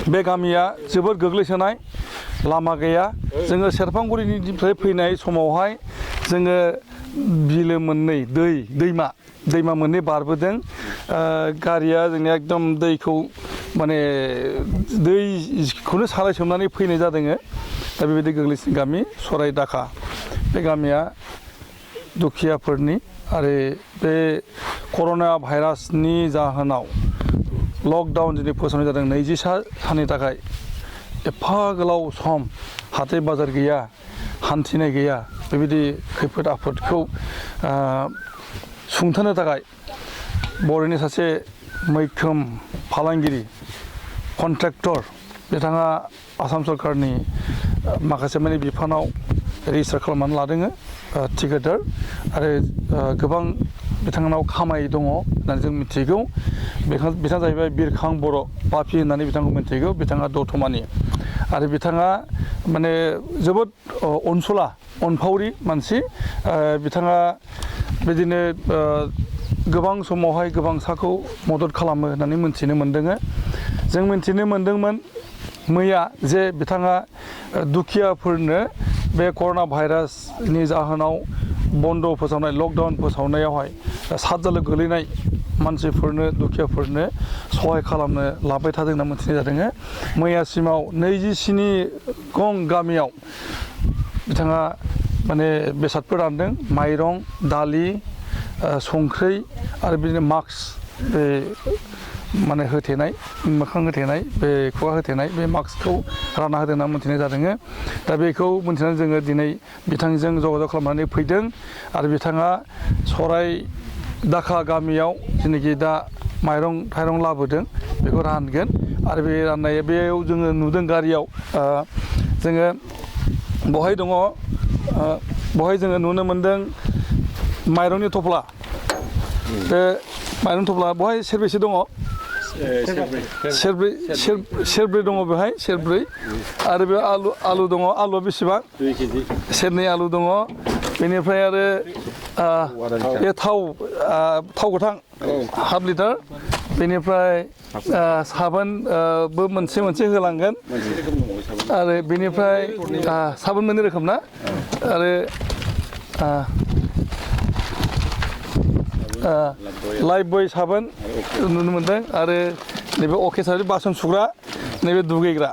बे गामिया जोबोद गोग्लैसोनाय लामा गैया जोङो सेरफांगुरिनिफ्राय फैनाय समावहाय जोङो बिलो मोननै दैमा मोननै बारबोदों गारिया जोंनिया एकदम दैखौ माने दैखौनो सालाय सोमनानै फैनाय जादों दा बेबायदि गोग्लैसोनाय गामि सराय दाखा बे गामिया दुखियाफोरनि आरो बे कर'ना भाइरासनि जाहोनाव लकडाउन दिनै फोसावनाय जादों 20 साननि थाखाय एफा गोलाव सम हाथाय बाजार गैया हान्थिनाय गैया बेबायदि खैफोद आफोदखौ सुंथानो थाखाय बर'नि सासे मैखोम फालांगिरि कन्ट्रेक्टर बिथाङा आसाम सरकारनि माखासे माने बिफानाव रेजिस्टार खालामनानै लादों थिकेदार आरो गोबां बिथांनाव खामाय दङ होननानै जों मिथिगौ बिथाङा जाहैबाय बिरखां बर' बापि होननानै बिथांखौ मिथिगौ बिथाङा दतमानि आरो बिथाङा माने जोबोद अनफावरि मानसि बिथाङा बिदिनो गोबां समावहाय गोबांसाखौ मदद खालामो होननानै मिथिनो मोन्दों जों मिथिनो मोन्दोंमोन मैया जे बिथाङा दुखियाफोरनो बे कर'ना भाइरासनि जाहोनाव बन्द' फोसावनाय लकडाउन फोसावनायावहाय सातजालो गोलैनाय मानसिफोरनो दुखियाफोरनो सहाय खालामनो लाबाय थादों होनना मिथिनाय जादों मैयासिमाव 27 गं गामियाव बिथाङा माने बेसादफोर रानदों माइरं दालि संख्रि आरो बिदिनो मास्क बे माने होथेनाय मोखां होथेनाय बे खुगा होथेनाय बे मास्कखौ रानना होदों होनना मिथिनाय जादों दा बेखौ मिथिनानै जोङो दिनै बिथांजों जगाजग खालामनानै फैदों आरो बिथाङा सराय दाखा गामियाव जेनाखि दा माइरं थाइरं लाबोदों बेखौ रानगोन आरो बे राननाय बेयाव जोङो नुदों गारियाव जोङो बहाय दङ बहाय जोङो नुनो मोन्दों माइरंनि थफ्ला बे माइरं थफ्ला बहाय सेरबेसे दङ सेरब्रै दङ बेहाय सेरब्रै आरो बे आलु दङ आलुआ बेसेबां 2 केजि सेरनै आलु दङ बेनिफ्राय आरो बे थाव गोथां हाफ लिटार बेनिफ्राय साबोनबो मोनसे होलांगोन आरो बेनिफ्राय साबोन मोननै रोखोम ना आरो लाइफबय साबोन नुनो मोन्दों आरो नैबे अकेसारि बासन सुग्रा नैबे दुगैग्रा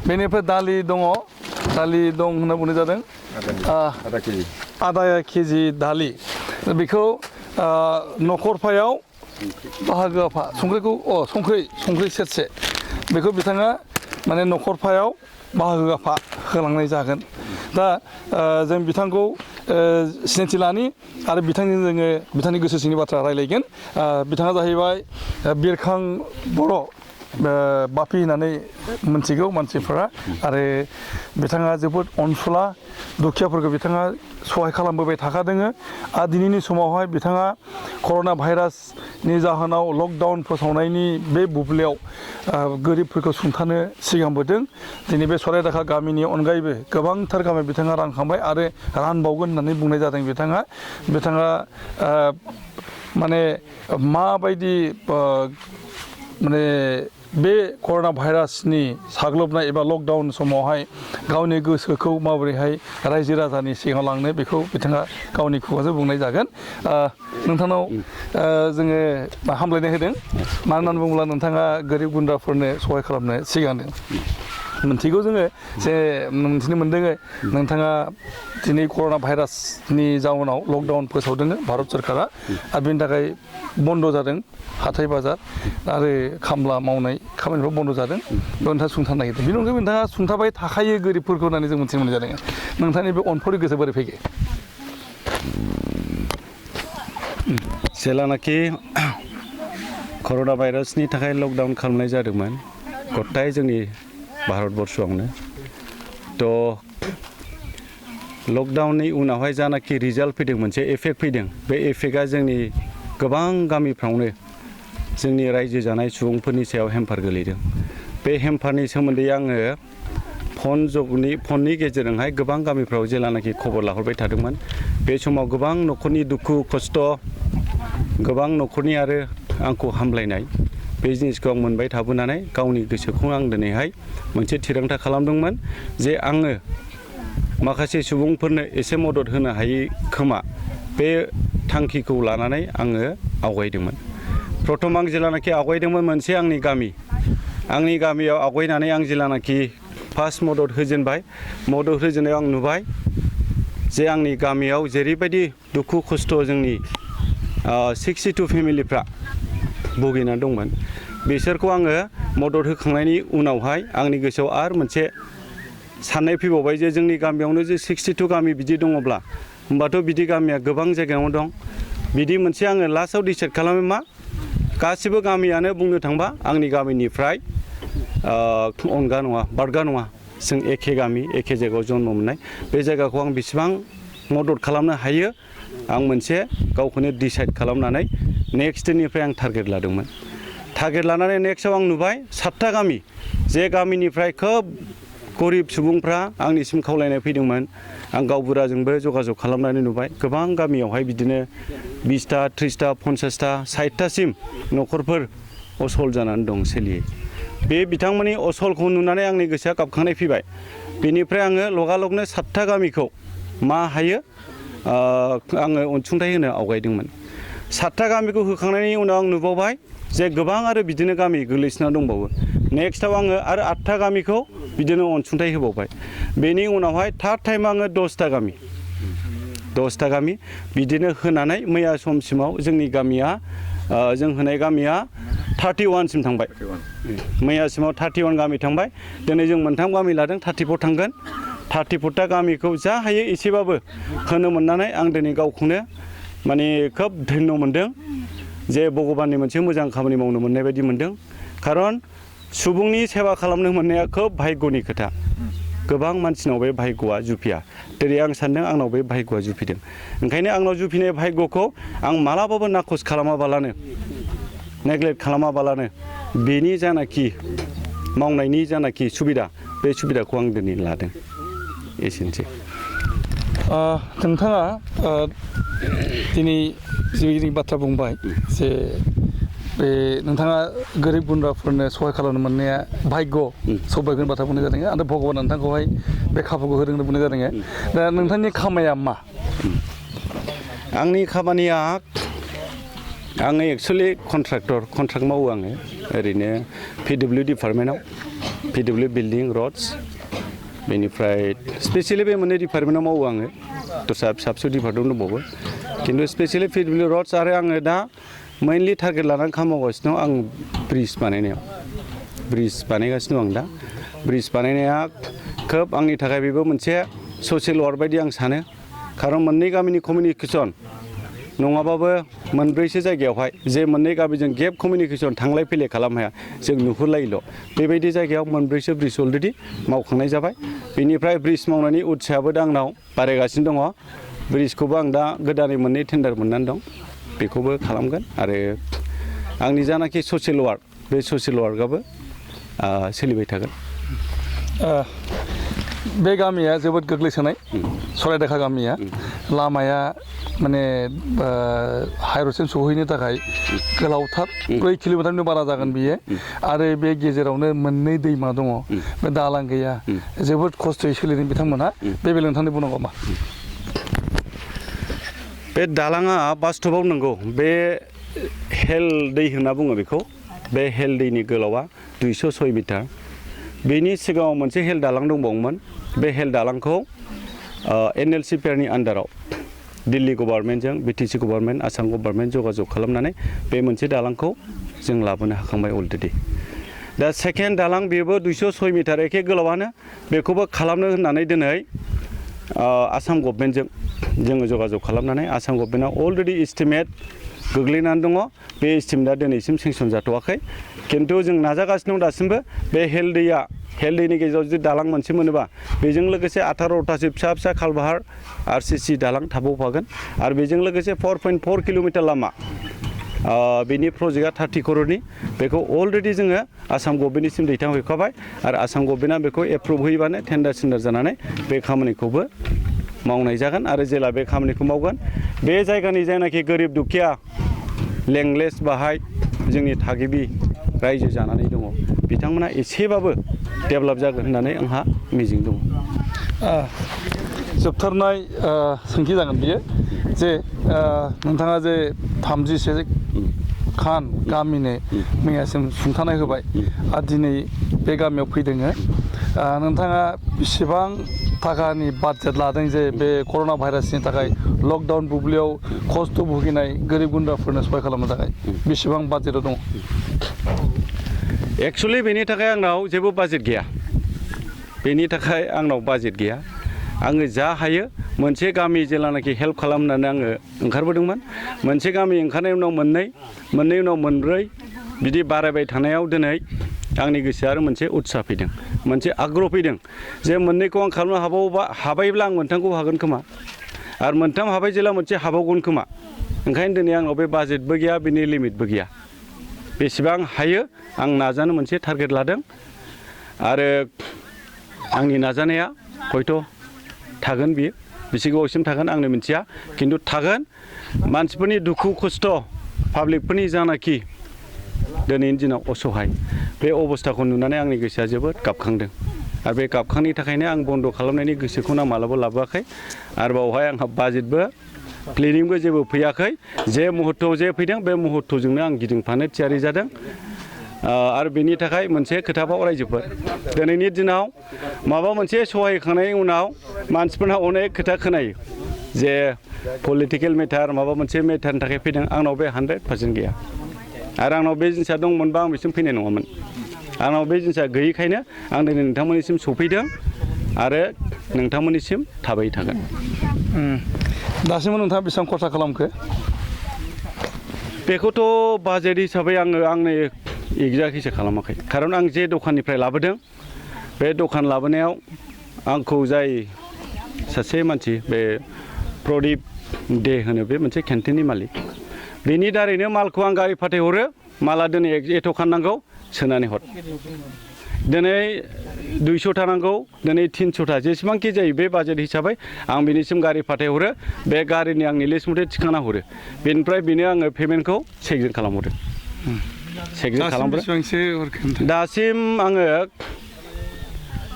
बेनिफ्राय दालि दं होनना बुंनाय जादों आधा केजि दालि बेखौ न'खरफायाव बाहागोआफा संख्रि सेरसे बेखौ बिथाङा माने न'खरफायाव बाहागोआफा होलांनाय जागोन दा जों बिथांखौ सिनायथि लानि आरो बिथांजों जोङो बिथांनि गोसो सिंनि बाथ्रा रायलायगोन बिथाङा जाहैबाय बिरखां बर' बापि होननानै मिथिगौ मानसिफोरा आरो बिथाङा जोबोद अनसुला दुखियाफोरखौ बिथाङा सहाय खालामबोबाय थाखादों आरो दिनैनि समावहाय बिथाङा कर'ना भाइरासनि जाहोनाव लकडाउन फोसावनायनि बे बुब्लियाव गोरिबफोरखौ सुंथानो सिगांबोदों दिनै बे सराय दाखा गामिनि अनगायैबो गोबांथार गामि बिथाङा रानखांबाय आरो रानबावगोन होननानै बुंनाय जादों बिथाङा माने माबायदि माने बे कर'ना भाइरासनि साग्लोबनाय एबा लकडाउन समावहाय गावनि गोसोखौ माबोरैहाय रायजो राजानि सिगाङाव लांनो बेखौ बिथाङा गावनि खुगाजों बुंनाय जागोन नोंथांनाव जोङो हामलायनाय होदों मानो होननानै बुङोब्ला नोंथाङा गोरिब गुन्द्राफोरनो सहाय खालामनो सिगांदों मिथिगौ जोङो जे मिथिनो मोन्दों नोंथाङा दिनै कर'ना भाइरासनि जाउनाव लकडाउन फोसावदों भारत सरकारा आरो बेनि थाखाय बन्द' जादों हाथाय बाजार आरो खामला मावनाय खामानिफ्राव बन्द' जादों बेयाव नोंथाङा सुंथानो नागिरदों बेनि अनगायै नोंथाङा सुंथाबाय थाखायो गोरिबफोरखौ होननानै जों मिथिनो मोननाय जादों नोंथांनि बे अनफावरि गोसो बोरै फैगो जेलानाखि कर'ना भाइरासनि थाखाय लकडाउन खालामनाय जादोंमोन गथाय जोंनि भारतबर्षआवनो थ' लकडाउननि उनावहाय जानाखि रिजाल्ट फैदों मोनसे एफेक्ट फैदों बे एफेक्टआ जोंनि गोबां गामिफ्रावनो जोंनि रायजो जानाय सुबुंफोरनि सायाव हेम्पार गोलैदों बे हेम्पारनि सोमोन्दै आङो फननि गेजेरजोंहाय गोबां गामिफ्राव जेलानाखि खबर लाहरबाय थादोंमोन बे समाव गोबां न'खरनि दुखु खस्थ' गोबां न'खरनि आरो आंखौ हामलायनाय बे जिनिसखौ आं मोनबाय थाबोनानै गावनि गोसोखौ आं दिनैहाय मोनसे थिरांथा खालामदोंमोन जे आङो माखासे सुबुंफोरनो एसे मदद होनो हायै खोमा बे थांखिखौ लानानै आङो आवगायदोंमोन। प्रथम आं जेलानाखि आवगायदोंमोन मोनसे आंनि गामियाव आवगायनानै आं जेलानाखि फार्स्ट मदद होजेनबाय मदद होजेननायाव आं नुबाय जे आंनि गामियाव जेरैबायदि दुखु खस्थ' जोंनि 62 फेमिलिफ्रा भुगिनानै दंमोन बिसोरखौ आङो मदद होखांनायनि उनावहाय आंनि गोसोआव आरो मोनसे साननाय फैबावबाय जे जोंनि गामियावनो जे 62 गामि बिदि दङब्ला होमबाथ' बिदि गामिया गोबां जायगायावनो दं। बिदि मोनसे आङो लास्टआव डिसाइड खालामो मा गासिबो गामियानो बुंनो थांबा आंनि गामिनिफ्राय अनगा नङा बारगा नङा जों एखे गामि एखे जायगायाव जन्म मोननाय बे जायगाखौ आं बेसेबां मदद खालामनो हायो आं मोनसे गावखौनो डिसाइड खालामनानै नेक्स्ट डेनिफ्राय आं टारगेट लादोंमोन। टारगेट लानानै नेक्स्टआव आं नुबाय 7था गामि जे गामिनिफ्राय खोब गरिब सुबुंफ्रा आंनिसिम खावलायनाय फैदोंमोन। आं गावबुराजोंबो जगाजग खालामनानै नुबाय गोबां गामियावहाय बिदिनो 20टा 30टा 50टा 60टासिम न'खरफोर असल जानानै दं सोलियो। बे बिथांमोननि असलखौ नुनानै आंनि गोसोआ गाबखांनाय फैबाय। बेनिफ्राय आङो लगालगनो 7था गामिखौ मा हायो आङो अनसुंथाइ होनो आवगायदोंमोन। 7था गामिखौ होखांनायनि उनाव आं नुबावबाय जे गोबां आरो बिदिनो गामि गोग्लैसोना दंबावो। नेक्स्टआव आङो आरो 8था गामिखौ बिदिनो अनसुंथाइ होबावबाय। बेनि उनावहाय थार्ड टाइम आङो 10टा गामि बिदिनो होनानै मैया समसिमाव जोंनि गामिया जों होनाय गामिया 31सिम थांबाय। मैयासिमाव 31 गामि थांबाय। दिनै जों मोनथाम गामि लादों 34 थांगोन। 34टा गामिखौ जा हायो एसेबाबो होनो मोननानै आं दिनै गावखौनो माने खोब धन्य मोनदों जे भगबाननि मोनसे मोजां खामानि मावनो मोननाय बायदि मोनदों। खारन सुबुंनि सेवा खालामनो मोननाया खोब भाग्यनि खोथा। गोबां मानसिनाव बे भाग्यआ जुफिया। दिनै आं सान्दों आंनाव बे भाग्यआ जुफिदों। ओंखायनो आंनाव जुफिनाय भाग्यखौ आं मालाबाबो नाखस खालामाबालानो नेग्लेक्ट खालामाबालानो बेनि जानाखि मावनायनि जानाखि सुबिदा बे सुबिदाखौ आं दिनै लादों। एसेनोसै। नोंथाङा दिनै जिबायदि बाथ्रा बुंबाय जे बे नोंथाङा गोरिब गुन्द्राफोरनो सहाय खालामनो मोननाया भाग्य सौभाग्यनि बाथ्रा बुंनाय जादों आरो भगबाना नोंथांखौहाय बे खाबुखौ होदों होनना बुंनाय जादों। दा नोंथांनि खामानिया मा? आंनि खामानिया आङो एक्सुवेलि कन्ट्राक्ट मावो आङो ओरैनो PW डिपार्टमेन्टआव PW बिल्डिं रड्स बेनिफ्राय स्पेसियेलि बे मोननै डिपार्टमेन्टआव मावो आङो। दस्रा फिसा फिसौ डिपार्टमेन्ट दंबावो खिन्थु स्पेसियेलि PW रड्स आरो आङो दा मेइनलि टारगेट लानानै खामानि मावगासिनो दं। आं ब्रिज बानायगासिनो दं आं दा। ब्रिज बानायनाया खोब आंनि थाखाय बेबो मोनसे ससियेल वार्क बायदि आं सानो। खारन मोननै गामिनि कमिउनिकेसन नङाबाबो मोनब्रैसो जायगायावहाय जे मोननै गामिजों गेप कमिउनिकेसन थांलाय फैलाय खालामनो हाया जों नुहुरलायोल' बेबायदि जायगायाव मोनब्रैसो ब्रिज अलरेडि मावखांनाय जाबाय। बेनिफ्राय ब्रिज मावनायनि उत्साहाबो दा आंनाव बारायगासिनो दङ। ब्रिजखौबो आं दा गोदानै मोननै टेन्डार मोननानै दं बेखौबो खालामगोन आरो आंनि जानाखि ससियेल वार्क बे ससियेल वार्कआबो सोलिबाय थागोन। बे गामिया जोबोद गोग्लैसोनाय सरायदेखा गामिया लामाया माने हाइरडसिम सहैनो थाखाय गोलावथार 4 किल'मिटारनि बारा जागोन बियो आरो बे गेजेरावनो मोननै दैमा दङ बे दालां गैया जोबोद खस्थ'यै सोलिदों बिथांमोनहा बे बेलायाव नोंथांनि बुंनांगौ मा? बे दालाङा बास्तबाव नंगौ बे हेल दै होनना बुङो बेखौ बे हेल दैनि गोलावा 206 मिटार बेनि सिगाङाव मोनसे हेल दालां दंबावोमोन बे हेल दालांखौ NLCPRनि आन्दाराव दिल्ली गभर्नमेन्टजों BTC गभर्नमेन्ट आसाम गभर्नमेन्ट जगाजग खालामनानै बे मोनसे दालांखौ जों लाबोनो हाखांबाय अलरेडि। दा सेकेन्ड दालां बेबो 206 मिटार एखे गोलावानो बेखौबो खालामनो होननानै दिनै आसाम गभर्नमेन्टजों जोङो जगाजग खालामनानै आसाम गभर्नमेन्टआ अलरेडि एस्टिमेट गोग्लैनानै दङ। बे एस्टिमेटआ दिनैसिम सेंसन जाथ'वाखै खिन्थु जों नाजागासिनो दं दासिमबो बे हेल दैनि गेजेराव जुदि दालां मोनसे मोनोबा बेजों लोगोसे 18थासो फिसा फिसा खालबाहार RCC दालां थाबावफागोन आरो बेजों लोगोसे 4.4 किल'मिटार लामा बेनि प्रजेक्टआ 30 करोड़नि बेखौ अलरेडि जोङो आसाम गभर्नमेन्टनिसिम दैथायहरखाबाय आरो आसाम गभर्नमेन्टआ बेखौ एप्रुभ होयोबानो टेन्डार जानानै बे खामानिखौबो मावनाय जागोन आरो जेला बे खामानिखौ मावगोन बे जायगानि जायनाखि गोरिब दुखिया लेंलेस बाहाय जोंनि थागिबि रायजो जानानै दङ बिथांमोना एसेबाबो डेभेलप जागोन होननानै आंहा मिजिं दङ। जोबथारनाय सोंथि जागोन बियो जे नोंथाङा जे 31 खान गामिनो मैयासिम सुंथानाय होबाय आरो दिनै बे गामियाव फैदों नोंथाङा बेसेबां थाखानि बाजेट लादों जे बे कर'ना भाइरासनि थाखाय लकडाउन बुब्लियाव खस्थ' भुगिनाय गोरिब गुन्द्राफोरनो सहाय खालामनो थाखाय बेसेबां बाजेटआव दङ? एक्सुवेलि बेनि थाखाय आंनाव जेबो बाजेट गैया। बेनि थाखाय आंनाव बाजेट गैया। आङो जा हायो मोनसे गामि जेलानाखि हेल्प खालामनानै आङो ओंखारबोदोंमोन मोनसे गामि ओंखारनायनि उनाव मोननै उनाव मोनब्रै बिदि बारायबाय थानायाव दिनै आंनि गोसोआ आरो मोनसे उत्साह फैदों मोनसे आग्रह फैदों जे मोननैखौ आं खालामनो हाबायब्ला आं मोनथामखौ हागोन खोमा आरो मोनथाम हाबाय जेला मोनसे हाबावगोन खोमा ओंखायनो दिनै आंनाव बे बाजेटबो गैया बेनि लिमिटबो गैया बेसेबां हायो आं नाजानो मोनसे टारगेट लादों आरो आंनि नाजानाया हयथ' थागोन बियो बेसे गोबावसिम थागोन आंनो मिथिया खिन्थु थागोन मानसिफोरनि दुखु खस्थ' पाब्लिकफोरनि जानाखि दिनैनि दिनाव असहाय बे अबस्थाखौ नुनानै आंनि गोसोआ जोबोद गाबखांदों आरो बे गाबखांनि थाखायनो आं बन्द' खालामनायनि गोसोखौनो मालाबा लाबोआखै आरो बावहाय आंहा बाजेटबो प्लेनिंबो जेबो फैयाखै जे मुहुर्तआव जे फैदों बे मुहुर्तजोंनो आं गिदिंफानो थियारि जादों आरो बेनि थाखाय मोनसे खोथाबाव रायजोफोर दिनैनि दिनाव माबा मोनसे सहायखांनायनि उनाव मानसिफोरना अनेक खोथा खोनायो जे पलिटिकेल मेटार माबा मोनसे मेटारनि थाखाय फैदों आंनाव बे 100% गैया आरो आंनाव बे जिनिसा दंमोनबा आं बिसिम फैनाय नङामोन आंनाव बे जिनिसा गैयैखायनो आं दिनै नोंथांमोननिसिम सफैदों आरो नोंथांमोननिसिम थाबाय थागोन। दासिमबो नोंथाङा बेसेबां खरसा खालामखो? बेखौथ' बाजेट हिसाबै आंनो एगजाक्ट हिसाब खालामाखै खारन आं जे दखाननिफ्राय लाबोदों बे दखान लाबोनायाव आंखौ जाय सासे मानसि बे प्रदीप दे होनो बे मोनसे केन्टिननि मालिक बेनि दारैनो मालखौ आं गारि फाथायहरो माला दिनै एथ'खान नांगौ सोनानै हर दिनै 200था नांगौ दिनै 300था जेसेबांखि जायो बे बाजेट हिसाबै आं बिनिसिम गारि फाथायहरो बे गारिनि आंनि लिस्ट मथे थिखांना हरो बेनिफ्राय बेनो आङो पेमेन्टखौ चेकजों खालामहरो चेकजों खालामहरो दासिम आङो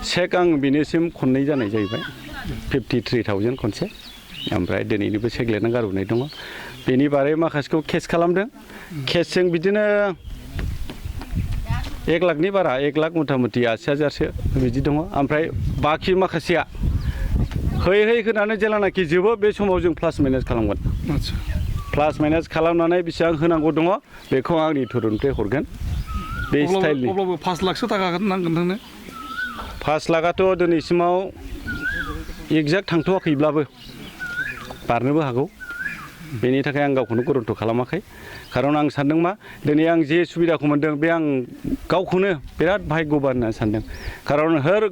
चेक आं बिनिसिम खननै जानाय जाहैबाय 53,000 खनसे ओमफ्राय दिनैनिबो चेक लिरना गारबोनाय दङ बेनि बारै माखासेखौ केस खालामदों केसजों बिदिनो 1 लाखनि बारा 1 लाख मथा मथि 80,000सो बिदि दङ ओमफ्राय बाखि माखासेया है होनानै जेलानाखि जोबो बे समाव जों प्लास माइनास खालामगोन प्लास माइनास खालामनानै बेसेबां होनांगौ दङ बेखौ आंनि थुरुननिफ्राय हरगोन बे स्टाइलनि अब्लाबो 5 लाखसो थाखा नांगोन नोंनो 5 लाखआथ' दिनैसिमाव एक्जाक्ट थांथ'वाखैब्लाबो बारनोबो हागौ बेनि थाखाय आं गावखौनो गुरुत्त' खालामाखै खारन आं सानदों मा दिनै आं जे सुबिदाखौ मोनदों बे आं गावखौनो बिराद भाग्यबान होनना सानदों खारन हर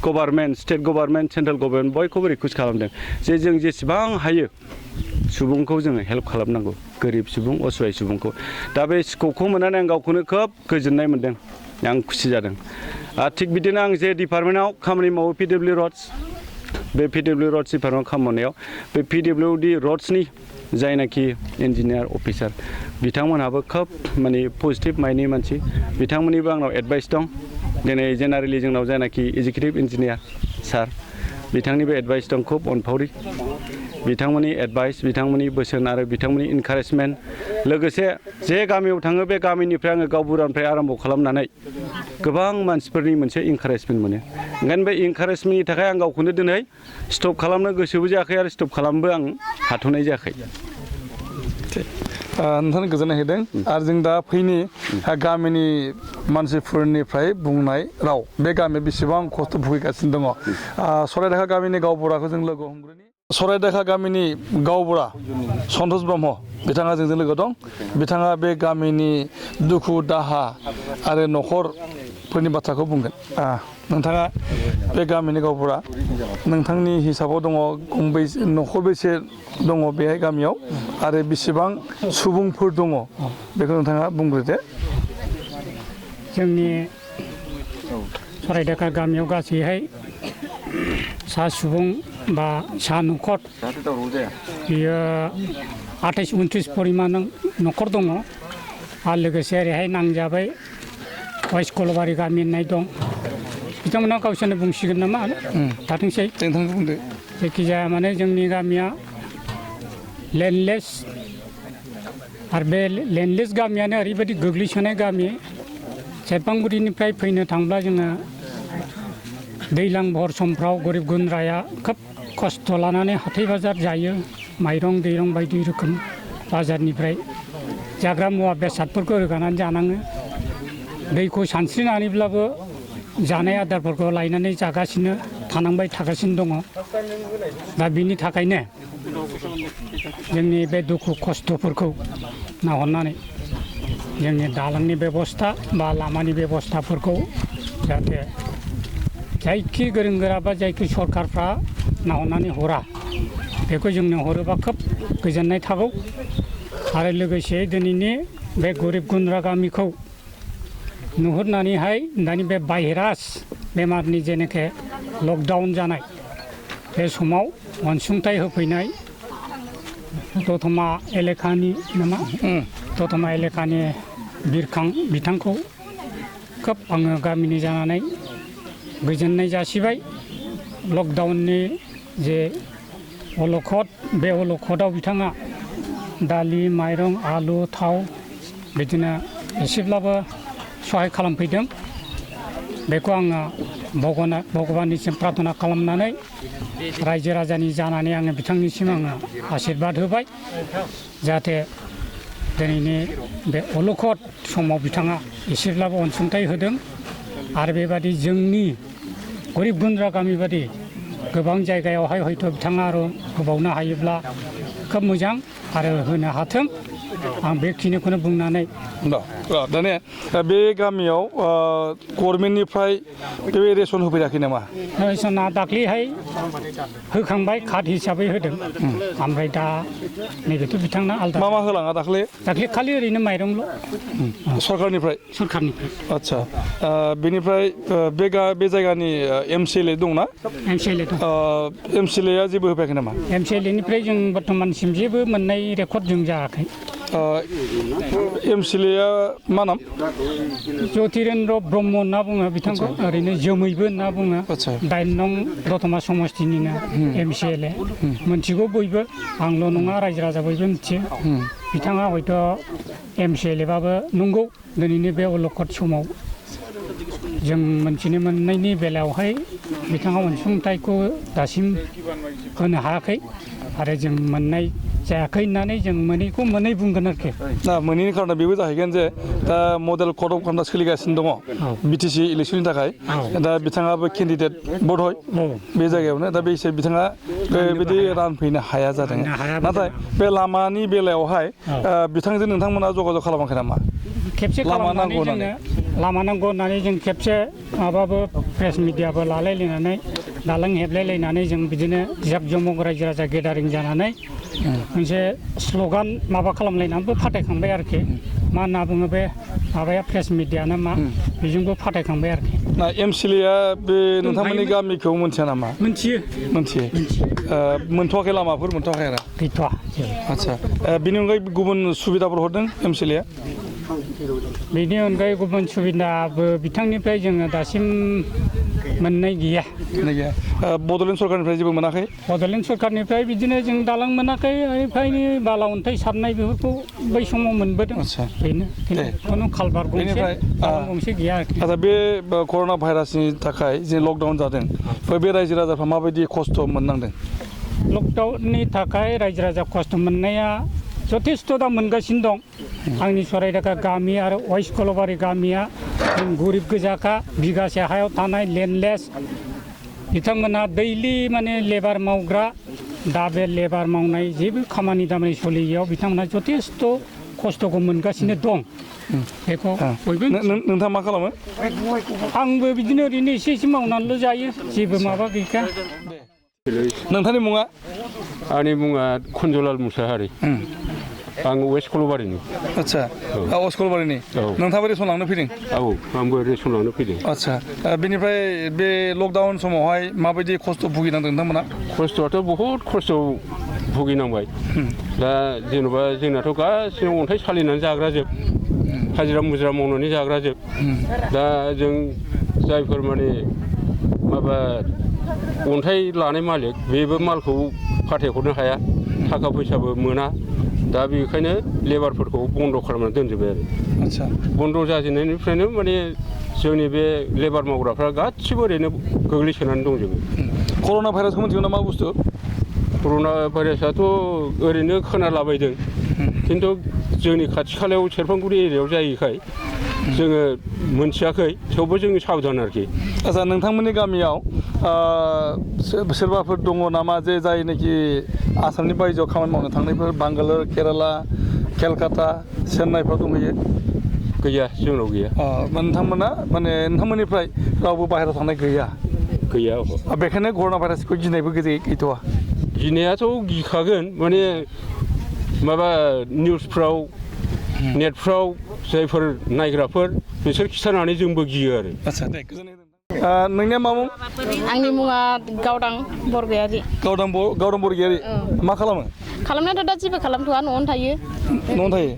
government state government central government बयखौबो रिकुवेस्ट खालामदों जे जों जेसेबां हायो सुबुंखौ जोङो हेल्प खालामनांगौ गोरिब सुबुं असहाय सुबुंखौ दा बे स्कपखौ मोननानै आं गावखौनो खोब गोजोननाय मोनदों आं खुसि जादों थिग बिदिनो आं जे डिपार्टमेन्टआव खामानि मावो PW रड्स बे PW रड्स डिपार्टमेन्टआव खामानि मावनायाव बे PWD रड्सनि जायनाखि इन्जिनियार अफिसार बिथांमोनहाबो खोब माने पजिटिभ माइन्डनि मानसि बिथांमोननिबो आंनाव एडभाइस दं दिनै जेनेरेलि जोंनाव जायनाखि एजुकेटिभ इन्जिनियार सार बिथांनिबो एडभाइस दं खुब अनफावरि बिथांमोननि एडभाइस बिथांमोननि बोसोन आरो बिथांमोननि इनकारेजमेन्ट लोगोसे जे गामियाव थाङो बे गामिनिफ्राय आङो गावबुरानिफ्राय आरम्भ खालामनानै गोबां मानसिफोरनि मोनसे इनकारेजमेन्ट मोनो ओंखायनो बे इनकारेजमेन्टनि थाखाय आं गावखौनो दिनै स्टप खालामनो गोसोबो जायाखै आरो स्टप खालामबो आं हाथ'नाय जायाखै नोंथांनो गोजोननाय होदों आरो जों दा फैनि गामिनि मानसिफोरनिफ्राय बुंनाय राव बे गामिया बेसेबां खस्थ' भुगिगासिनो दङ सरायदेहा गामिनि गावबुराखौ जों लोगो हमग्रोनि सरायदेहा गामिनि गावबुरा सन्तोष ब्रह्म बिथाङा जोंजों लोगो दं बिथाङा बे गामिनि दुखु दाहा आरो न'खरफोरनि बाथ्राखौ बुंगोन नोंथाङा बे गामिनि गावबुरा नोंथांनि हिसाबाव दङ न'खरबेसे दङ बेहाय गामियाव आरो बेसेबां सुबुंफोर दङ बेखौ नोंथाङा बुंग्रोदो जोंनि सरायदेहा गामियाव गासैहाय सा सुबुं बा सा न'खर बियो 28-29 परिमान न'खर दङ आरो लोगोसे ओरैहाय नांजाबाय वेस्ट कलबारि गामि होननाय दं बिथांमोना गावसोरनो बुंसिगोन नामा थाथोंसै नोंथांखौ बुंदो जायखिजाया माने जोंनि गामिया लेन्डलेस आरो बे लेन्डलेस गामियानो ओरैबायदि गोग्लैसोनाय गामि सेरफांगुरिनिफ्राय फैनो थांब्ला जोङो दैज्लां भर समफ्राव गरिब गुन्द्राया खोब खस्थ' लानानै हाथाय बाजार जायो माइरं दैरं बायदि रोखोम बाजारनिफ्राय जाग्रा मुवा बेसादफोरखौ रोगानानै जानाङो दैखौ सानस्रिनानैब्लाबो जानाय आदारफोरखौ लायनानै जागासिनो थानांबाय थागासिनो दङ दा बिनि थाखायनो जोंनि बे दुखु खस्थ'फोरखौ नाहरनानै जोंनि दालांनि बेबस्था बा लामानि बेबस्थाफोरखौ जाहाथे जायखि गोरों गोरा बा जायखि सरकारफ्रा नाहरनानै हरा बेखौ जोंनो हरोबा खोब गोजोननाय थागौ आरो लोगोसे दिनैनि बे गरिब गुन्द्रा गामिखौ नुहुरनानैहाय दानि बे भाइरास बेमारनि जेनाखि लकडाउन जानाय बे समाव अनसुंथाइ होफैनाय दतमा एलेकानि नामा दतमा एलेकानि बिथांखौ खोब आङो गामिनि जानानै गोजोननाय जासिबाय लकडाउननि जे अलखद बे अलखदाव बिथाङा दालि माइरं आलु थाव बिदिनो एसेब्लाबो सहाय खालामफैदों बेखौ आङो भगबाननिसिम प्रार्थना खालामनानै रायजो राजानि जानानै आङो बिथांनिसिम आङो आशीर्बाद होबाय जाहाथे दिनैनि बे अलखद समाव बिथाङा एसेब्लाबो अनसुंथाइ होदों आरो बेबादि जोंनि गरिब गुन्द्रा गामि बादि गोबां जायगायावहाय हयथ' बिथाङा आरो होबावनो हायोब्ला खोब मोजां आरो होनो हाथों आं बेखिनिखौनो बुंनानै दानिया बे गामियाव गभर्नमेन्टनिफ्राय बे रेसन होफैयाखै नामा रेसना दाख्लैहाय होखांबाय कार्ड हिसाबै होदों ओमफ्राय दा नैबेथ' बिथांना आलदा मा होलाङा दाख्लै खालि ओरैनो माइरंल' सरकारनिफ्राय आदसा बेनिफ्राय बे जायगानि MCLA दंना MCLA दं MCLA जेबो होफैयाखै नामा MCLAनिफ्राय जों बर्थमानसिम जेबो मोननाय रेकर्ड जों जायाखै MCLA मा नाम ज्योतिरेन्द्र ब्रह्म होनना बुङो बिथांखौ ओरैनो जोमैबो होनना बुङो 8 नं दतमा समस्तिनिनो MCLA मोनथिगौ बयबो आंल' नङा रायजो राजा बयबो मिथियो बिथाङा हयथ' MCLA बाबो नंगौ दिनैनि बे अलखद समाव जों मोनथिनो मोननायनि बेलायावहाय बिथाङा अनसुंथाइखौ दासिम होनो हायाखै आरो जों मोननाय जायाखै होननानै जों मोनैखौ मोनै बुंगोन आरोखि दा मोनैनि खारना बेबो जाहैगोन जे दा मडेल कड अफ कन्डाक्ट सोलिगासिनो दङ BTC इलेक्सननि थाखाय दा बिथाङाबो केन्डिडेट भट হয় बे जायगायावनो दा बे हिसाबै बिथाङा बेबायदि रानफैनो हाया जादों नाथाय बे लामानि बेलायावहाय बिथांजों नोंथांमोना जगाजग खालामाखै नामा खेबसे खालामनानै जोङो लामा नांगौ होननानै जों खेबसे माबाबो प्रेस मिडियाबो लालायलायनानै दालां हेबलायलायनानै जों बिदिनो जाक जमग रायजो राजा गेदारिं जानानै मोनसे स्ल'गान माबा खालामलायनानैबो फाथायखांबाय आरोखि मा होनना बुङो बे माबाया प्रेस मिडियाना मा बेजोंबो फाथायखांबाय आरोखि ना MCLA बे नोंथांमोननि गामिखौ मोनथिया नामा मोनथियो मोनथ'वाखै लामाफोर मोनथ'वाखै आरो गैथ'वा आदसा बेनि अनगायै गुबुन सुबिदाफोर हरदों MCLA बेनि अनगायै गुबुन सुबिदाबो बिथांनिफ्राय जोङो दासिम मोननाय गैया बड'लेण्ड सरकारनिफ्राय जेबो मोनाखै बड'लेण्ड सरकारनिफ्राय बिदिनो जों दालां मोनाखै ओमफ्रायनो बाला अन्थाइ सारनाय बेफोरखौ बै समाव मोनबोदों बेनो खुनु कालभार गंसे गैया आरो बे कर'ना भाइरासनि थाखाय जे लकडाउन जादों बे रायजो राजाफ्रा माबायदि खस्थ' मोननांदों लकडाउननि थाखाय रायजो राजा खस्थ' मोननाया जथेस्थ' दा मोनगासिनो दं आंनि सरायघाटा गामि आरो वेस्ट कलबारि गामिया गरिब गोजाखा बिगासे हायाव थानाय लेन्डलेस बिथांमोना दैलि माने लेबार मावग्रा दा बे लेबार मावनाय जेबो खामानि दामानि सोलियैयाव बिथांमोना जथेस्थ' खस्थ'खौ मोनगासिनो दं बेखौ बयबो नोंथाङा मा खालामो आंबो बिदिनो ओरैनो एसे मावनानैल' जायो जेबो माबा गैया नोंथांनि मुङा आंनि मुङा खनजलाल मुसाहारि आं वेस्ट कलबारिनि आदसा वेस्ट कलबारिनि नोंथाङाबो रेसन लांनो फैदों औ आंबो रेसन लांनो फैदों आदसा बेनिफ्राय बे लकडाउन समावहाय माबायदि खस्थ' भुगिनांदों नोंथांमोना खस्थ'आथ' बहुद खस्थ' भुगिनांबाय दा जेन'बा जोंनाथ' गासिबो अन्थाइ सालिनानै जाग्रा जोब हाजिरा मुजिरा मावनानै जाग्रा जोब दा जों जायफोर माने माबा अन्थाइ लानाय मालिक बेबो मालखौ फाथायहरनो हाया थाखा फैसाबो मोना दा बेखायनो लेबारफोरखौ बन्द' खालामनानै दोनजोब्बाय आरो आदसा बन्द' जाजेननायनिफ्रायनो माने जोंनि बे लेबार मावग्राफ्रा गासिबो ओरैनो गोग्लैसोनानै दंजोबो कर'ना भाइरासखौ मिथिगौ ना मा बुस्थु कर'ना भाइरासआथ' ओरैनो खोनालाबायदों खिन्थु जोंनि खाथि खालायाव सेरफांगुरि एरियायाव जायैखाय जोङो मोनथियाखै थेवबो जोंनि साबधान आरोखि आदसा नोंथांमोननि गामियाव सोरबाफोर दङ नामा जे जायनाखि आसामनि बायजोआव खामानि मावनो थांनायफोर बांगालर केराला केलकाता चेन्नाइफ्राव दंहैयो गैया जोंनाव गैया नोंथांमोना माने नोंथांमोननिफ्राय रावबो बाहेरायाव थांनाय गैया गैया बेखायनो कर'ना भाइरासखौ गिनायबो गैथ'वा गिनायाथ' गिखागोन माने माबा निउसफ्राव नेटफ्राव जायफोर नायग्राफोर बिसोर खिथानानै जोंबो गियो आरो आदसा दे गोजोननाय नोंनिया मा मुं आंनि मुङा गावदां बरगयारि गावदां बरगयारि मा खालामो खालामनायाथ' दा जेबो खालामथ'वा न'आवनो थायो न'आवनो थायो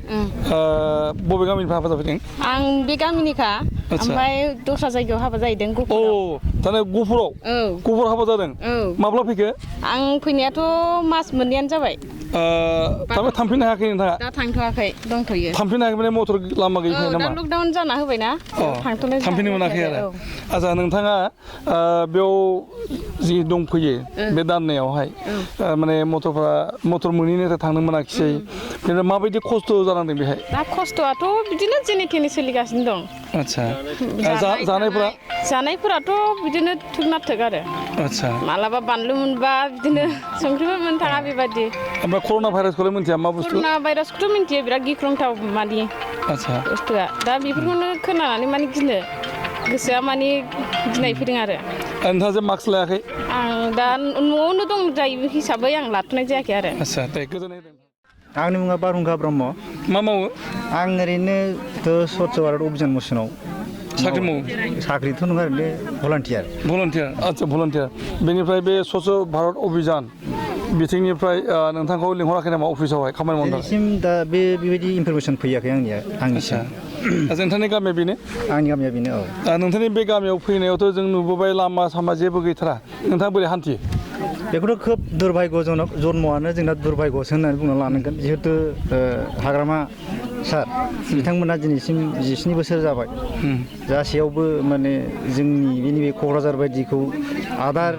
बबे गामिनिफ्राय हाबा जाफैदों आं बे गामिनिखा ओमफ्राय दस्रा जायगायाव हाबा जाहैदों थारमाने गहपुराव हाबा जादों माब्ला फैखो आं फैनायाथ' मास मोननैयानो जाबाय थारमाने थांफिननो हायाखै नोंथाङा दा थांथ'वाखै दंथ'यो थांफिननो हायाखै माने मटर लामा गैयिखाय नामा दा लकडाउन जाना होबायना थांफिननो मोनाखै आरो आচ্ছা नोंथाङा बेयाव जि दंफैयो बे दाननायावहाय माने मटर मोनैनि थांनो मोनाखिसै बेनिफ्राय माबायदि खस्थ' जानांदों बेहाय दा खस्थ'आथ' बिदिनो जेने थेने सोलिगासिनो दं आচ্ছা जानायफोराथ' बिदिनो थुक नाथुक आरो आচ্ছা मालाबा बानलु मोनबा बिदिनो संख्रिबो मोननो थाङा बेबायदि ओमफ्राय कर'ना भाइरासखौलाय मिन्थिया मा बुस्थु कर'ना भाइरासखौथ' मिन्थियो बिराद गिख्रंथाव मानि आচ্ছা बुस्थुआ दा बेफोरखौनो खोनानानै माने गिनो गोसोआ माने गिनाय फैदों आरो नोंथाङा जे मास्क लायाखै आं दा न'आवनो दं जायो हिसाबै आं लाथ'नाय जायाखै आरो आচ্ছা दे गोजोननाय आंनि मुङा बारहुंखा ब्रह्म मा मावो आं ओरैनोथ' स्वच्छ भारत अभियान मिसनाव साख्रि मावो साख्रिथ' नङा ओरैनो भलान्टियार आচ্ছা भलान्टियार बेनिफ्राय बे स्वच्छ भारत अभियान बिथिंनिफ्राय नोंथांखौ लिंहराखै नामा अफिसावहाय खामानि मावनो दिनैसिम दा बेबायदि इनफरमेसन फैयाखै आंनिसिम नोंथांनि गामिया बेनो आंनि गामिया बेनो नोंथांनि बे गामियाव फैनायावथ' जों नुबोबाय लामा सामा जेबो गैथारा नोंथाङा बोरै हान्थियो बेखौथ' खोब दुर्भाग्यजनक जन्मआनो जोंना दुर्भाग्यसो होननानै बुंना लानांगोन जिहेतु हाग्रामा सार बिथांमोना दिनैसिम 17 बोसोर जाबाय जासेयावबो माने जोंनि बे क'क्राझार बायदिखौ आदार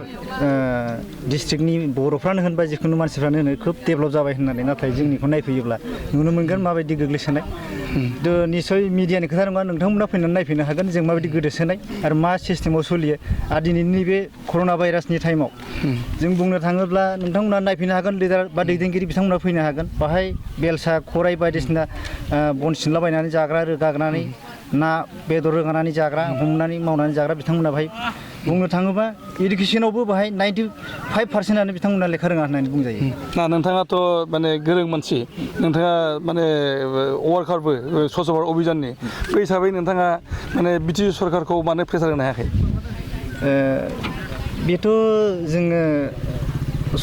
डिस्ट्रिक्टनि बर'फ्रानो होनबा जिखुनु मानसिफ्रानो होनो खोब डेभेलप जाबाय होननानै नाथाय जोंनिखौ नायफैयोब्ला नुनो मोनगोन माबायदि गोग्लैसोनाय निस्सय मिडियानि खोथा नङा नोंथांमोना फैनानै नायफैनो हागोन जों माबायदि गोदोसोनाय आरो मा सिस्टेमाव सोलियो आरो दिनैनि बे कर'ना भाइरासनि टाइमाव जों बुंनो थाङोब्ला नोंथांमोना नायफैनो हागोन लिडार बा दैदेनगिरि बिथांमोना फैनो हागोन बाहाय बेलसा खराइ बायदिसिना बन सिनलाबायनानै जाग्रा रोगानानै ना बेदर रोगानानै जाग्रा हमनानै मावनानै जाग्रा बिथांमोना बाहाय बुंनो थाङोबा इडुकेसनावबो बाहाय 95% बिथांमोना लेखा रोङा होननानै बुंजायो ना नोंथाङाथ' माने गोरों मानसि नोंथाङा माने वार्कारबो स्वच्छ भारत अभियाननि बे हिसाबै नोंथाङा माने बिटिसि सरकारखौ मानो प्रेसार होनो हायाखै बेथ' जोङो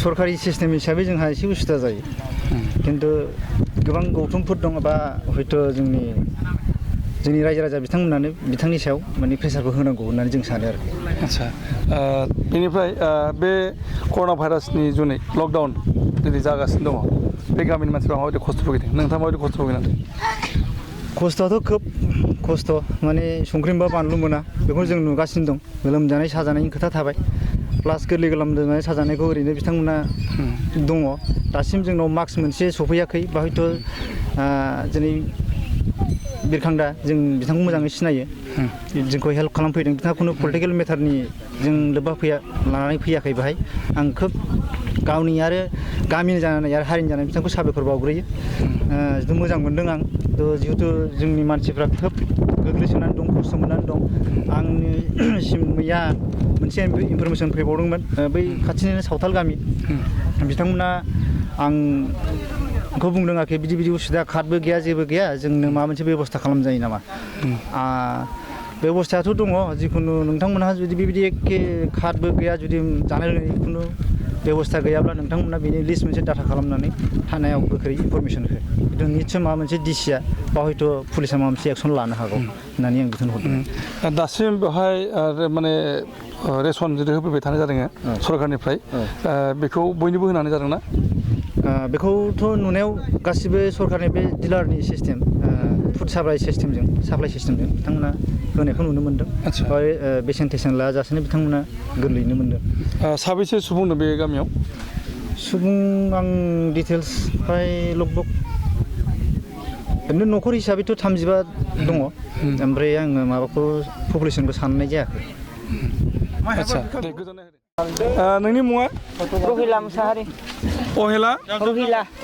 सरकारि सिस्टेम हिसाबै जोंहा एसे उसुबिदा जायो खिन्थु गोबां गौथुमफोर दङ बा हयथ' जोंनि रायजो राजा बिथांमोनानो बिथांनि सायाव माने प्रेसारखौ होनांगौ होननानै जों सानो आरो आচ্ছা बेनिफ्राय बे कर'ना भाइरासनि जुनै लकडाउन जुदि जागासिनो दङ बे गामिनि मानसिफ्रा माबायदि खस्थ' भुगिदों नोंथाङा माबायदि खस्थ' भुगिनांदों खस्थ'आथ' खोब खस्थ' माने संख्रि बा बानलु मोना बेखौ जों नुगासिनो दं लोमजानाय साजानायनि खोथा थाबाय प्लास गोरलै लोमजानाय साजानायखौ ओरैनो बिथांमोना दङ दासिम जोंनाव मास्क मोनसे सफैयाखै बा हयथ' दिनै बिरखांदा जों बिथांखौ मोजाङै सिनायो जोंखौ हेल्प खालामफैदों बिथाङा खुनु पलिटिकेल मेटारनि जों लोब्बा लानानै फैयाखै बाहाय आं खोब गावनि आरो गामिनि जानानै आरो हारिनि जानानै बिथांखौ साबायखर बावग्रोयो जिथु मोजां मोनदों आं जिहेतु जोंनि मानसिफ्रा खोब गोग्लैसोनानै दं खस्थ' मोननानै दं आंनिसिम मैया मोनसे इनफरमेसन फैबावदोंमोन बै खाथिनिनो सावथाल गामि बिथांमोना आंखौ बुंदों आरोखि बिदि उसुबिदा कार्डबो गैया जेबो गैया जोंनो माबा मोनसे बेब'स्था खालामजायो नामा बेब'स्थायाथ' दङ जिखुनु नोंथांमोनहा जुदि बेबायदि एखे कार्डबो गैया जुदि जानाय लोंनाय खुनु बेबस्था गैयाब्ला नोंथांमोना बेनि लिस्ट मोनसे डाटा खालामनानै थानायाव गोख्रै इनफरमेसन हो खिन्थु निस्सय माबा मोनसे डिसिया बा हयथ' पुलिसा माबा मोनसे एक्सन लानो हागौ होननानै आं बिथोन हरदों। दासिम बेवहाय माने रेसन जुदि होफैबाय थानाय जादों सरकारनिफ्राय बेखौ बयनिबो होनानै जादोंना? बेखौथ' नुनायाव गासिबो सरकारनि बे डिलारनि सिस्टेम फुड साप्लाइ सिस्टेमजों बिथांमोना होनायखौ नुनो मोन्दों। बेसेन टेसेन लायाजासेनो बिथांमोना गोरलैयैनो मोन्दों। साबैसे सुबुं दं बे गामियाव? सुबुं आं डिटेल्स फ्राय लगभग ओरैनो न'खर हिसाबैथ' 35 दङ ओमफ्राय आङो माबाखौ पपुलेसनखौ साननाय जायाखै। आदसा दे गोजोननाय होदो। नोंनि मुङा? रहिला मुसाहारि।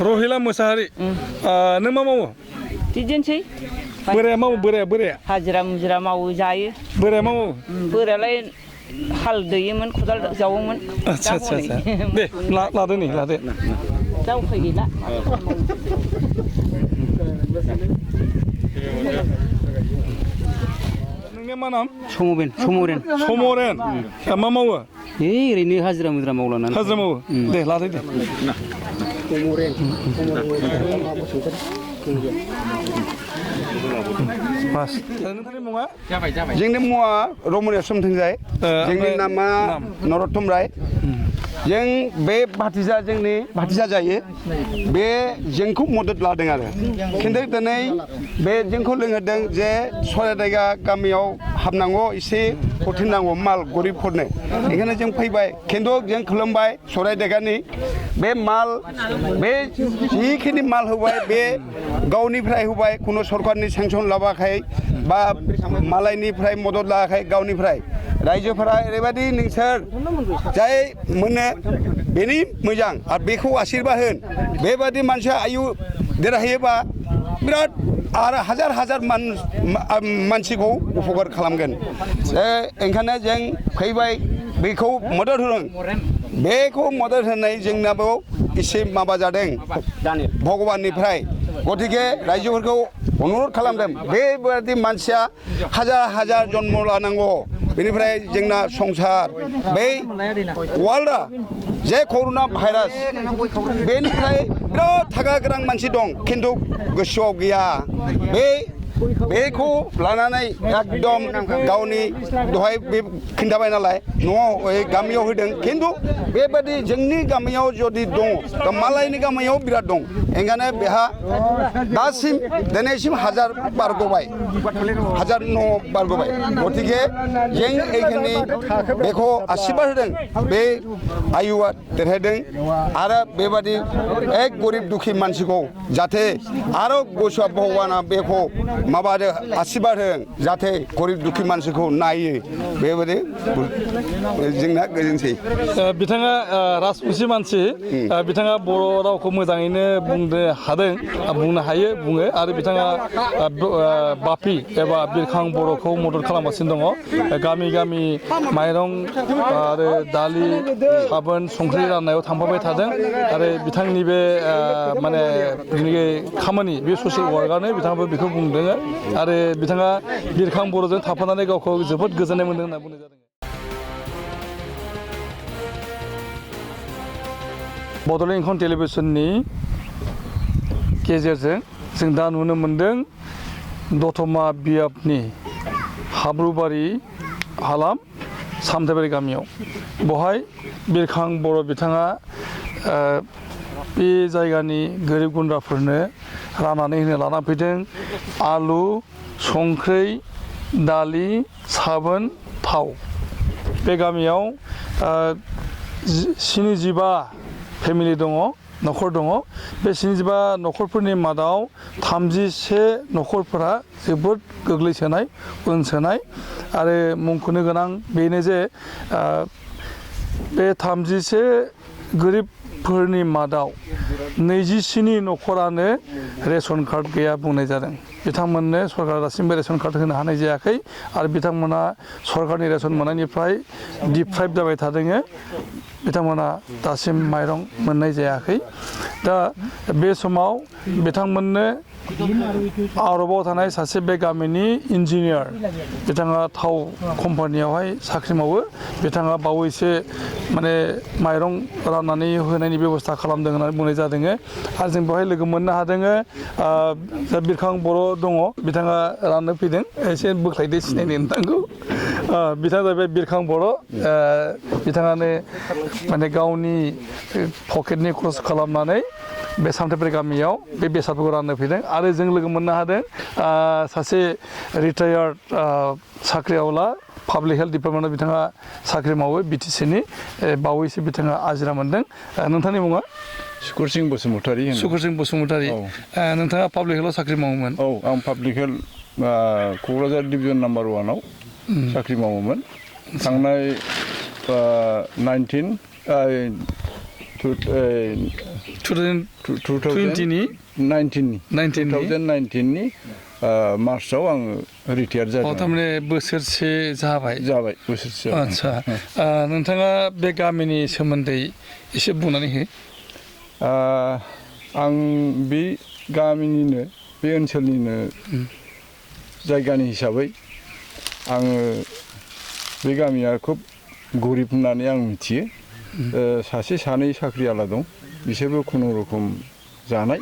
रहिला मुसाहारि। नों मा मावो? बिदिनोसै बोराया मावो बोराया हाजिरा मुजिरा मावो जायो। बोराया मावो? बोरायालाय हाल दैयोमोन खदाल जावोमोन। आदसा दे लादो दा उफाय गैला। नोंनिया मा नाम? समरेन मा मावो? ओरैनो हाजिरा मुजिरा मावलानानै हाजिरा मावो। दे लादो दे। नोंथांनि मुङा? जोंनि मुङा रमनिया सोमथोंजाय। जोंनि नामा नरतम राय। जों बे जोंनि भातिजा जायो बे जोंखौ मदद लादों आरो खिन्थु दिनै बे जोंखौ लिंहरदों जे सरायदागा गामियाव हाबनांगौ एसे हरफिननांगौ माल गरिबफोरनो बेखायनो जों फैबाय खिन्थु जों खुलुमबाय सरायदागानि बे माल बे जिखिनि माल होबाय बे गावनिफ्राय होबाय खुनु सरकारनि सेंसन लाबाखै बा मालायनिफ्राय मदद लायाखै गावनिफ्राय रायजोफोरा ओरैबायदि नोंसोर जाय मोनो बेनि मोजां आरो बेखौ आशीर्बाद होन बेबादि मानसिया आयु देरहायोबा बिराद आरो हाजार मानसिखौ उपकार खालामगोन। ओंखायनो जों फैबाय बेखौ मदद होदों बेखौ मदद होनाय जोंनाबो एसे माबा जादों भगबाननिफ्राय गतिके रायजोफोरखौ अनुरद खालामदों बेबादि मानसिया हाजार जन्म लानांगौ बेनिफ्राय जोंना संसार बै वार्ल्डआ जे कर'ना भाइरास बेनिफ्राय बिराद थाखा गोनां मानसि दं खिन्थु गोसोआव गैया बेखौ लानानै एकदम गावनि दहाय बे खिन्थाबाय नालाय न'आव गामियाव होदों खिन्थु बेबादि जोंनि गामियाव जुदि दङ दा मालायनि गामियाव बिराद दं ओंखायनो बेहा दासिम दिनैसिम 1000 बारग'बाय 1000 न' बारग'बाय गतिके जों এইখানে बेखौ आशीर्बाद होदों बे आयुआ देरहादों आरो बेबादि एक गरिब दुखी मानसिखौ जाहाथे आरो गोसोआ भगबाना बेखौ माबादो आशीर्बाद होदों जाहाथे गरिब दुखी मानसिखौ नायो बेबादि जोंना गोजोनसै। बिथाङा राजबंसि मानसि बिथाङा बर' रावखौ मोजाङैनो बुंनो हादों बुंनो हायो बुङो आरो बिथाङा बापि एबा बिरखां बर'खौ मदद खालामगासिनो दङ गामि माइरं आरो दालि साबोन संख्रि राननायाव थांफाबाय थादों आरो बिथांनि बे माने खामानि बे ससियेल वार्कआनो बिथाङाबो बेखौ बुंदों आरो बिथाङा बिरखां बर'जों थाफानानै गावखौ जोबोद गोजोननाय मोन्दों होनना बुंनाय जादों। बड'लेण्ड इंखं टेलिभिजननि गेजेरजों जों दा नुनो मोन्दों दतमा बियाबनि हाब्रुबारि हालाम सामथाइबारि गामियाव बहाय बिरखां बर' बिथाङा बे जायगानि गोरिब गुन्द्राफोरनो राननानै होनो लाना फैदों आलु संख्रि दालि साबोन थाव। बे गामियाव 75 फेमिलि दङ न'खर दङ बे 75 न'खरफोरनि मादाव 31 न'खरफोरा जोबोद गोग्लैसोनाय उनसोनाय आरो मुंख'नो गोनां बेनो जे बे 31 गोरिबफोरनि मादाव 27 न'खरानो रेशन कार्ड गैया बुंनाय जादों। बिथांमोननो सरकारा दासिमबो रेशन कार्ड होनो हानाय जायाखै आरो बिथांमोना सरकारनि रेशन मोननायनिफ्राय डिप्राइभ जाबाय थादों। बिथांमोना दासिम माइरं मोननाय जायाखै दा बे समाव बिथांमोननो आरोबाव थानाय सासे बे गामिनि इन्जिनियार बिथाङा थाव कम्पानियावहाय साख्रि मावो बिथाङा बावैसो माने माइरं राननानै होनायनि बेबस्था खालामदों होननानै बुंनाय जादों आरो जों बेवहाय लोगो मोननो हादों बिरखां बर' दङ बिथाङा राननो फैदों एसे बोख्लायदो सिनायनो नोंथांखौ बिथाङा जाहैबाय बिरखां बर' बिथाङानो माने गावनि पकेटनि खरस खालामनानै बे सामथाइबारि गामियाव बे बेसादफोरखौ राननो फैदों आरो जों लोगो मोननो हादों सासे रिटायार्ड साख्रिआवला पाब्लिक हेल्थ डिपार्टमेन्टआव बिथाङा साख्रि मावो बिटिसिनि बावैसो बिथाङा आजिरा मोनदों नोंथांनि मुङा सुकुर सिं बसुमतारी सुकुर सिं बसुमतारी नोंथाङा पाब्लिक हेल्थआव साख्रि मावोमोन औ आं public health Kokrajhar division number 1आव साख्रि मावोमोन थांनाय 2019नि मार्चआव आङो रिटायार जादों थारमाने बोसोरसे जाबाय बोसोरसे आदसा नोंथाङा बे गामिनि सोमोन्दै एसे बुंनानै हो आं बे गामिनिनो बे ओनसोलनिनो जायगानि हिसाबै आङो बे गामिया खोब गरिब होननानै आं मिथियो सासे सानै साख्रिआवला दं बिसोरबो खुनुरुखुम जानाय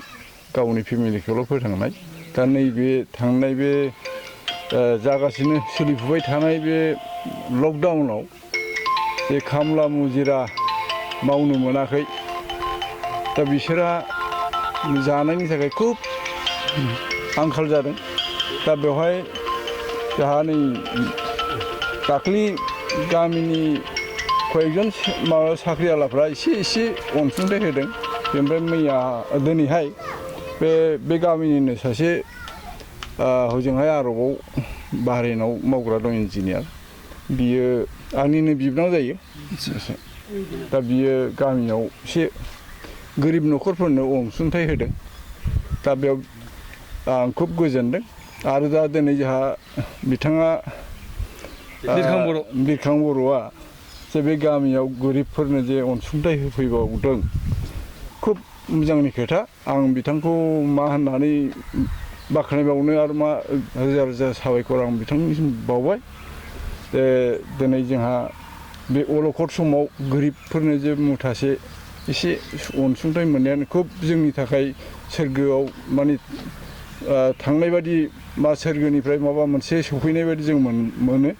गावनि फेमिलिखौल' फोथांनाय दा नैबे थांनाय बे जागासिनो सोलिफुबाय थानाय बे लकडाउनाव जे खामला मुजिरा मावनो मोनाखै दा बिसोरहा जानायनि थाखाय खुब आंखाल जादों दा बेवहाय जोंहा नै दाख्लि गामिनि कयेकजन माबा साख्रिआवलाफ्रा एसे अनसुंथाइ होदों ओमफ्राय दिनैहाय बे गामिनिनो सासे हजोंहाय आरोबाव बाहेरायाव मावग्रा दं इन्जिनियार बियो आंनिनो बिबोनां जायो दा बियो गामियाव एसे गोरिब न'खरफोरनो अनसुंथाइ होदों दा बेयाव आं खुब गोजोनदों आरो दा दिनै जोंहा बिथाङा बिरखां बर'आ जे बे गामियाव गोरिबफोरनो जे अनसुंथाइ होफैबावदों खुब मोजांनि खोथा आं बिथांखौ मा होननानै बाख्नायबावनो आरो मा रोजा रोजा साबायखर आं बिथांनिसिम बावबाय दिनै जोंहा बे अलखद समाव गोरिबफोरनो जे मुथासे एसे अनसुंथाइ मोननायानो खुब जोंनि थाखाय सोरगोआव माने थांनाय बादि मा सोरगोनिफ्राय माबा मोनसे सफैनाय बादि जों मोनो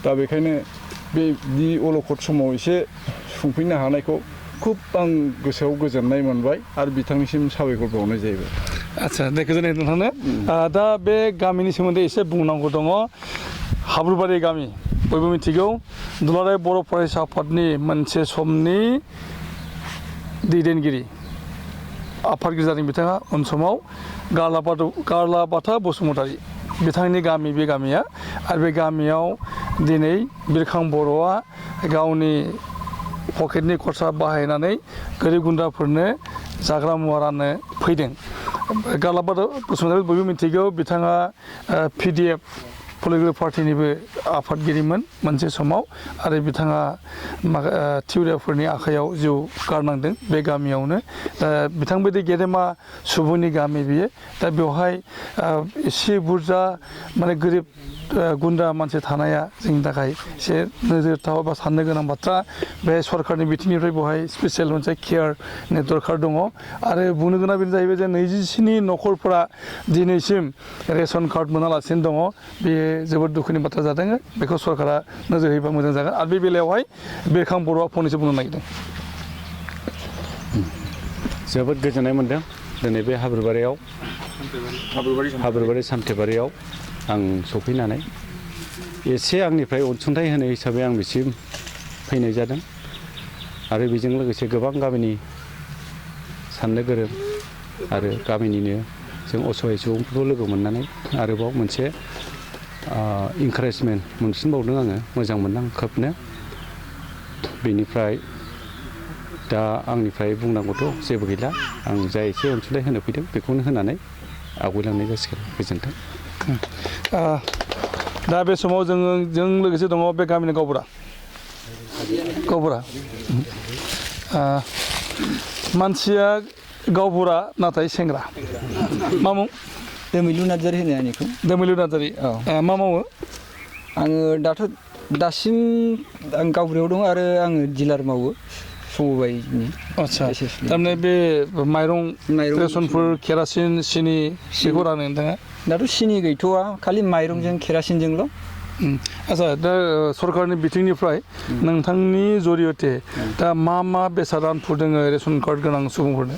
दा बेखायनो बे अलखद समाव एसे सुंफैनो हानायखौ खुब आं गोसोआव गोजोननाय मोनबाय आरो बिथांनिसिम साबायखर बावनाय जाहैबाय आदसा दे गोजोननाय नोंथांनो दा बे गामिनि सोमोन्दै एसे बुंनांगौ दङ हाब्रुबारि गामि बयबो मिथिगौ दुलाराय बर' फरायसा आफादनि मोनसे समनि दैदेनगिरि आफादगिरि जादों बिथाङा उन समाव गारलाबाथा बसुमतारी बिथांनि गामि बे गामिया आरो बे गामियाव दिनै बिरखां बर'आ गावनि पकेटनि खरसा बाहायनानै गोरिब गुन्द्राफोरनो जाग्रा मुवा राननो फैदों गारलाबाथा बसुमतारी बयबो मिथिगौ बिथाङा PDF पलिटिकेल पार्टिनिबो आफादगिरिमोन मोनसे समाव आरो बिथाङा थिउरियाफोरनि आखायाव जिउ गारनांदों बे गामियावनो दा बिथांबायदि गेदेमा सुबुंनि गामि बियो दा बेवहाय एसे बुरजा माने गोरिब गुन्द्रा मानसि थानाया जोंनि थाखाय एसे नोजोरथाव बा साननो गोनां बाथ्रा बे सरकारनि बिथिंनिफ्राय बेवहाय स्पेसियेल मोनसे केयारनि दरखार दङ आरो बुंनो गोनां बेनो जाहैबाय जे 27 न'खरफोरा दिनैसिम रेशन कार्ड मोनालासिनो दङ बेयो जोबोद दुखुनि बाथ्रा जादों बेखौ सरकारा नोजोर होयोबा मोजां जागोन आरो बे बेलायावहाय बिरखां बर'आ फंनैसो बुंनो नागिरदों जोबोद गोजोननाय मोनदों दिनै बे हाब्रुबारि सामथाइबारियाव आं सफैनानै एसे आंनिफ्राय अनसुंथाइ होनाय हिसाबै आं बिसिम फैनाय जादों आरो बेजों लोगोसे गोबां गामिनि साननो गोरों आरो गामिनिनो जों असहाय सुबुंफोरखौ लोगो मोननानै आरोबाव मोनसे इनकारेजमेन्ट मोनफिनबावदों आङो मोजां मोनदों खोबनो बेनिफ्राय दा आंनिफ्राय बुंनांगौथ' जेबो गैला आं जा एसे अनसुंथाइ होनो फैदों बेखौनो होनानै आवगायलांनाय जासिगोन गोजोन्थों दा बे समाव जों लोगोसे दङ बे गामिनि गावबुरा गावबुरा मानसिया गावबुरा नाथाय सेंग्रा मा मुं दोमैलु नार्जारि होनो आंनिखौ दोमैलु नार्जारि मा मावो आङो दासिम आं गावबुरायाव दं आरो आङो डिलार मावो समबायनि आदसा थारमाने बे माइरं रेसनफोर केरासिन सिनि बेखौ रानो नोंथाङा दाथ' सिनि गैथ'वा खालि माइरंजों केरासिनजोंल' आदसा दा सरकारनि बिथिंनिफ्राय नोंथांनि जरियते दा मा बेसाद रानफुदों रेसन कार्ड गोनां सुबुंफोरनो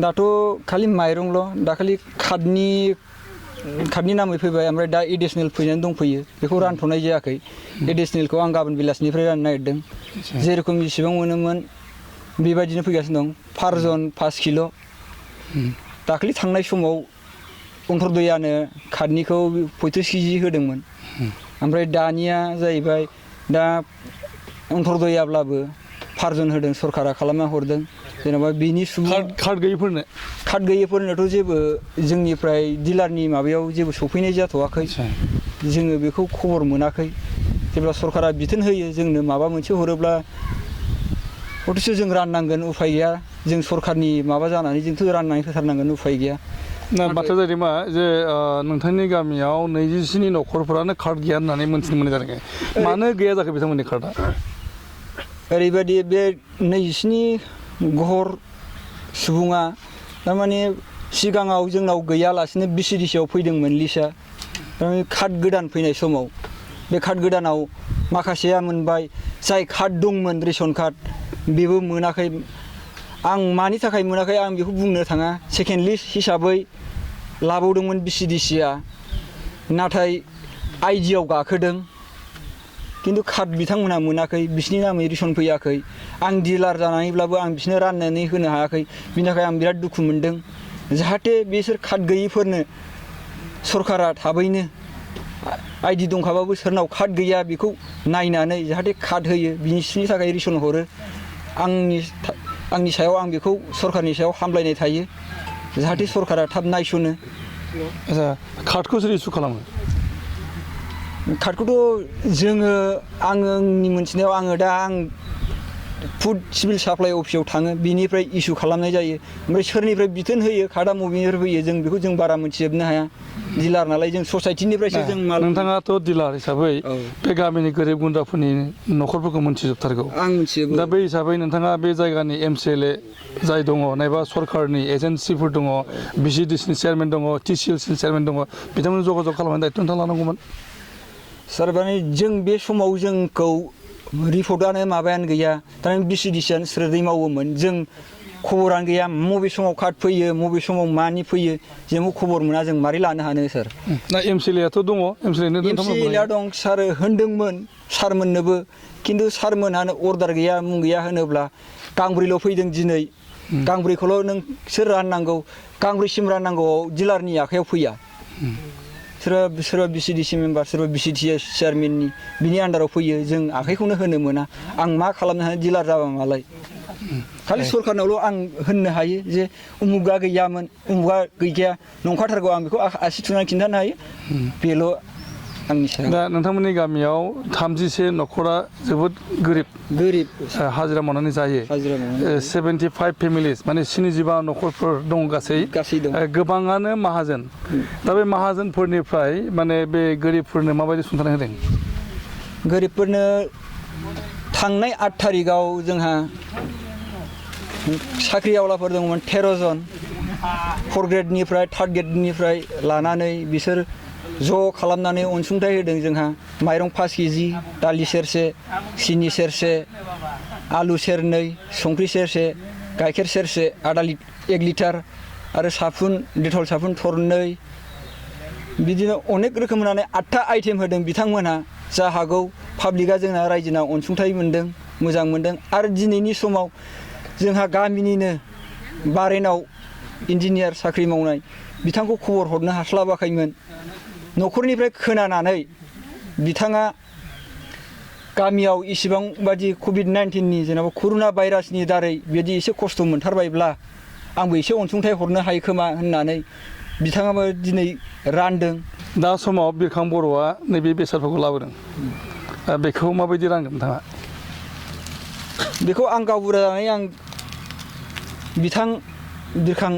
दाथ' खालि माइरंल' दाखालि कार्डनि नामै फैबाय ओमफ्राय दा एडिसनेल फैनानै दंफैयो बेखौ रानथ'नाय जायाखै एडिसनेलखौ आं गाबोन बेलासिनिफ्राय राननो नागिरदों जेरखम जेसेबां मोनोमोन बेबायदिनो फैगासिनो दं पारजन 5 किल' दाखालि थांनाय समाव अन्थरदयानो कार्डनिखौ 35 केजि होदोंमोन ओमफ्राय दानिया जाहैबाय दा अन्थरदयाब्लाबो पारजन होदों सरकारा खालामना हरदों जेनेबा बिनि कार्ड गैयिफोरनोथ' जेबो जोंनिफ्राय डिलारनि माबायाव जेबो सफैनाय जाथ'वाखै जोङो बेखौ खबर मोनाखै जेब्ला सरकारा बिथोन होयो जोंनो माबा मोनसे हरोब्ला हयथ' जों राननांगोन उफाय गैया जों सरकारनि माबा जानानै जोंथ' राननानै होथारनांगोन उफाय गैया बाथ्रा जादों मा जे नोंथांनि गामियाव 27 न'खरफोरानो कार्ड गैया होननानै मोनथिनो मोननाय जादों मानो गैया जाखो बिथांमोननि कार्डआ ओरैबायदि बे 27 घर सुबुङा थारमाने सिगाङाव जोंनाव गैयालासिनो बिसिडिसिआव फैदोंमोन लिस्टआ थारमाने कार्ड गोदान फैनाय समाव बे कार्ड गोदानाव माखासेया मोनबाय जाय कार्ड दंमोन रेशन कार्ड बेबो मोनाखै आं मानि थाखाय मोनाखै आं बेखौ बुंनो थाङा सेकेन्ड लिस्ट हिसाबै लाबावदोंमोन बिसिडिसिआ नाथाय आइडिआव गाखोदों खिन्थु कार्ड बिथांमोनहा मोनाखै बिसिनि नामै रेशन फैयाखै आं डिलार जानानैब्लाबो आं बिसोरनो राननानै होनो हायाखै बिनि थाखाय आं बिराद दुखु मोनदों जाहाथे बिसोर कार्ड गैयिफोरनो सरकारा थाबैनो आइडि दंखाबाबो सोरनाव कार्ड गैया बेखौ नायनानै जाहाथे कार्ड होयो बिसिनि थाखाय रेशन हरो आंनि सायाव आं बेखौ सरकारनि सायाव हामलायनाय थायो जाहाथे सरकारा थाब नायसनो आदसा कार्डखौ सोर इसु खालामो कार्डखौथ' आंनि मोनथिनायाव आं फुड सिभिल साप्लाइ अफिसाव थाङो बिनिफ्राय इसु खालामनाय जायो ओमफ्राय सोरनिफ्राय बिथोन होयो कार्डआ बबेनिफ्राय फैयो जों बेखौ जों बारा मोनथिजोबनो हाया डिलार नालाय जों ससाइटिनिफ्रायसो जों नोंथाङाथ' डिलार हिसाबै बे गामिनि गोरिब गुन्द्राफोरनि न'खरफोरखौ मोनथिजोबथारगौ आं मिथिजोबो दा बे हिसाबै नोंथाङा बे जायगानि MCLA जाय दङ नायबा सरकारनि एजेन्सिफोर दङ बिसिडिसिनि चेयारमेन दङ TCLCनि चेयारमेन दङ बिथांमोनजों जगाजग खालामनाय दायित्व नोंथाङा लानांगौमोन सार माने जों बे समाव जोंखौ रिपर्टआनो माबायानो गैया थारमाने बिसिडिसिआनो स्रोदै मावोमोन जों खबरानो गैया बबे समाव कार्ड फैयो बबे समाव मानि फैयो जोंबो खबर मोना जों मारै लानो हानो सार ना MCLAआथ' दङ MCLA दं सार होनदोंमोन सारमोननोबो खिन्थु सारमोनहानो अर्डार गैया मुं गैया होनोब्ला गांब्रैल' फैदों दिनै गांब्रैखौल' नों सोर राननांगौ गांब्रैसिम राननांगौआव डिलारनि आखायाव फैया सोरबा बिसिडिसि मेम्बार सोरबा बिसिडिसि चेयारमेननि बिनि आन्दाराव फैयो जों आखाइखौनो होनो मोना आं मा खालामनो हानो डिलार जाबा मालाय खालि सरकारनावल' आं होननो हायो जे उमुगा गैयामोन उमुगा गैखाया नंखाथारगौ आं बेखौ आसि थुनानै खिन्थानो हायो बेल' आंनि सायाव दा नोंथांमोननि गामियाव 31 न'खरा जोबोद गोरिब हाजिरा मावनानै जायो 75 फेमिलिस माने 75 न'खरफोर दं गासै दं गोबाङानो माहाजोन दा बे माहाजोनफोरनिफ्राय माने बे गोरिबफोरनो माबायदि सुंथानाय होदों गोरिबफोरनो थांनाय 8 थारिखआव जोंहा साख्रि आवलाफोर दंमोन 13 जन 4 ग्रेडनिफ्राय 3 ग्रेडनिफ्राय लानानै बिसोर ज' खालामनानै अनसुंथाइ होदों जोंहा माइरं 5 केजि दालि सेरसे सिनि सेरसे आलु सेरनै संख्रि सेरसे गाइखेर सेरसे 1 लिटार आरो साफुन डेटल साफुन थरनै बिदिनो अनेक रोखोम होनानै 8था आइटेम होदों बिथांमोनहा जा हागौ पाब्लिकआ जोंना रायजोना अनसुंथाइ मोनदों मोजां मोनदों आरो दिनैनि समाव जोंहा गामिनिनो बारेनाव इन्जिनियार साख्रि मावनाय बिथांखौ खबर हरनो हास्लाबाखैमोन न'खरनिफ्राय खोनानानै बिथाङा गामियाव इसिबां बादि COVID-19नि जेनेबा कर'ना भाइरासनि दारै बिदि एसे खस्थ' मोनथारबायब्ला आंबो एसे अनसुंथाइ हरनो हायो खोमा होननानै बिथाङाबो दिनै रानदों दा समाव बिरखां बर'आ नैबे बेसादफोरखौ लाबोदों बेखौ माबायदि रानगोन नोंथाङा बेखौ आं गावबुरा जानानै आं बिथां बिरखां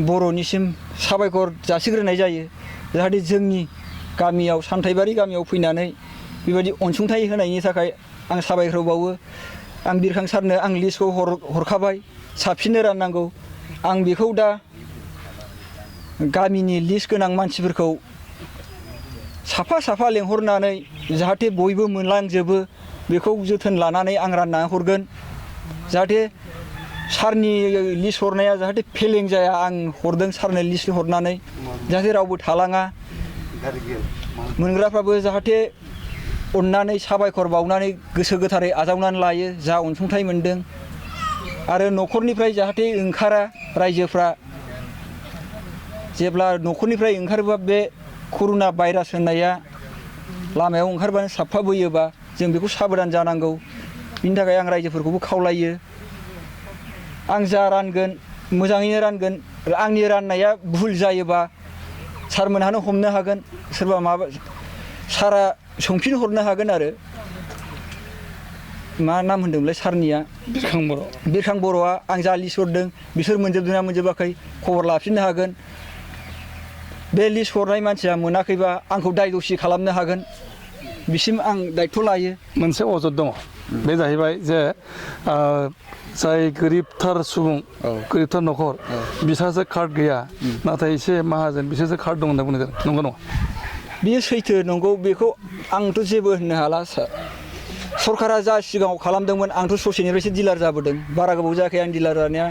बर'निसिम साबायखर जासिग्रोनाय जायो जाहाथे जोंनि गामियाव सामथाइबारि गामियाव फैनानै बेबायदि अनसुंथाइ होनायनि थाखाय आं साबायखर बावो आं बिरखां सारनो आं लिस्टखौ हरखाबाय साबसिननो राननांगौ आं बेखौ दा गामिनि लिस्ट गोनां मानसिफोरखौ साफा साफा लेंहरनानै जाहाथे बयबो मोनलांजोबो बेखौ जोथोन लानानै आं रानना हरगोन जाहाथे सारनि लिस्ट हरनाया जाहाथे फेलें जाया आं हरदों सारनो लिस्ट हरनानै जाहाथे रावबो थालाङा मोनग्राफ्राबो जाहाथे अननानै साबायखर बावनानै गोसो गोथारै आजावनानै लायो जा अनसुंथाइ मोनदों आरो न'खरनिफ्राय जाहाथे ओंखारा रायजोफ्रा जेब्ला न'खरनिफ्राय ओंखारोबा बे कर'ना भाइरास होननाया लामायाव ओंखारबानो साबफाबोयोबा जों बेखौ साबधान जानांगौ बिनि थाखाय आं रायजोफोरखौबो खावलायो आं जा रानगोन मोजाङैनो रानगोन आंनि राननाया भुल जायोबा सारमोनहानो हमनो हागोन सोरबा माबा सारा संफिन हरनो हागोन आरो मा नाम होनदोंमोनलाय सारनिया बिरखां बर'आ आं जा लिस्ट हरदों बिसोर मोनजोबदोंना मोनजोबाखै खबर लाफिननो हागोन बे लिस्ट हरनाय मानसिया मोनाखैबा आंखौ दाय दसि खालामनो हागोन बिसिम आं दायथ' लायो मोनसे अजद दङ बे जाहैबाय जे जाय गोरिबथार सुबुं गोरिबथार न'खर बिसोरसो कार्ड गैया नाथाय एसे माहाजोन बिसोरसो कार्ड दं होनना बुंनाय जादों नंगौ नङा बेयो सैथो नंगौ बेखौ आंथ' जेबो होननो हाला सरकारा जा सिगाङाव खालामदोंमोन आंथ' ससेनिफ्रायसो डिलार जाबोदों बारा गोबाव जायाखै आं डिलार जानाया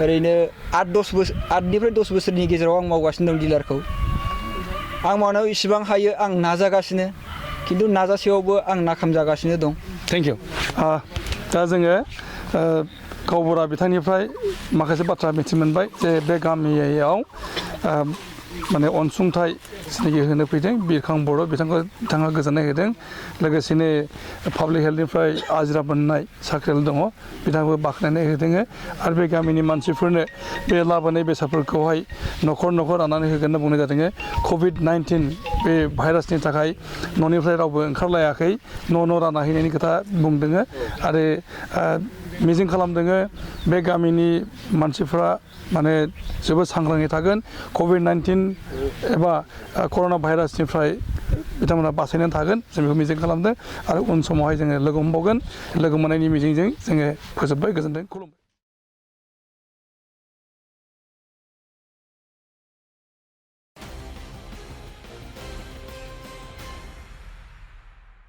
ओरैनो 8-10 बोसोरनि गेजेराव आं मावगासिनो दं डिलारखौ आं मावनायाव इसिबां हायो आं नाजागासिनो खिन्थु नाजासेयावबो आं नाकाम जागासिनो दं थेंक इउ दा जोङो गावबुरा बिथांनिफ्राय माखासे बाथ्रा मिथि मोनबाय जे बे गामियाव माने अनसुंथाइ जिनाखि होनो फैदों बिरखां बर' बिथाङा गोजोननाय होदों लोगोसेनो पाब्लिक हेल्थनिफ्राय आजिरा मोननाय साख्रियाल दङ बिथाङाबो बाख्नायनाय होदों आरो बे गामिनि मानसिफोरनो बे लाबोनाय बेसादफोरखौहाय न'खर न'खर राननानै होगोन होनना बुंनाय जादों कभिड-19 बे भाइरासनि थाखाय न'निफ्राय रावबो ओंखारलायाखै न' रानना हैनायनि खोथा बुंदों आरो मिजिं खालामदों बे गामिनि मानसिफ्रा माने जोबोद सांग्राङै थागोन कभिड-19 एबा कर'ना भाइरासनिफ्राय बिथांमोना बासायनानै थागोन जों बेखौ मिजिं खालामदों आरो उन समावहाय जोङो लोगो मोनबावगोन लोगो मोननायनि मिजिंजों जोङो फोजोबबाय गोजोनथों खुलुमबाय